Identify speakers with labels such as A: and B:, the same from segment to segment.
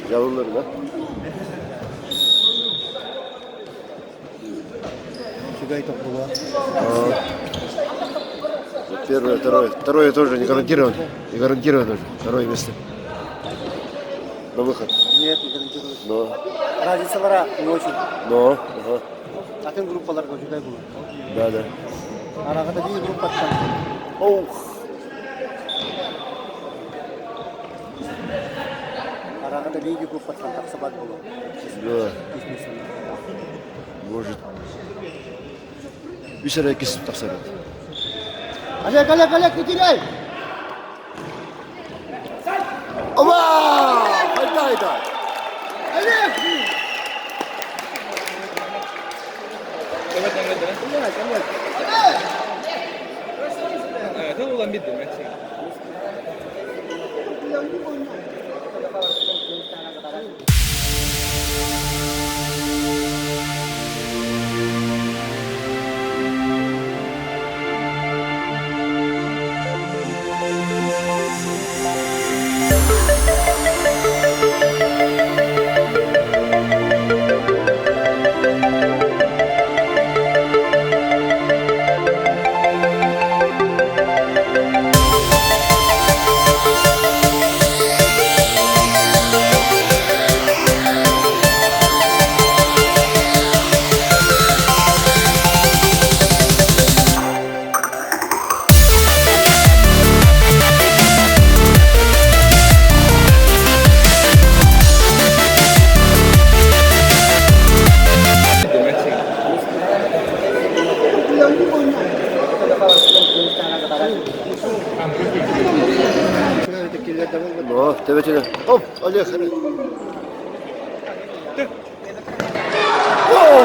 A: Дьалыллар да?
B: Үчүгэй тохтоло.
A: Первое, второе. Второе тоже не гарантировано. Не гарантировано тоже. Второе место. На выход.
B: Нет, не гарантировано.
A: Но.
B: Разницалара не очень.
A: Но. Ага.
B: Атын группаларга үчүгэй буолар.
A: Да, да.
B: Арагата биир группаттан.
A: Ох.
B: Арагата биир группаттан тахсыбат буолар.
A: Да. Может. Үс эрэ иккис тахсар.
B: Олег, Олег, Олег, не теряй!
A: Оба! Хайда, хайда!
B: Олег! Олег, Олег!
A: Но, төбөтүнэ. Оп, Олег. О,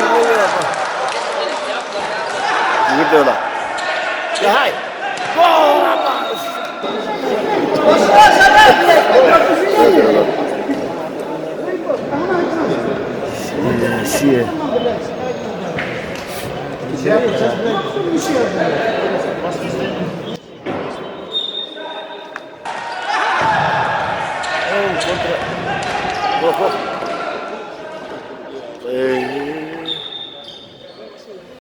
A: Видела. Давай. Сие. Контра. Ох, ох.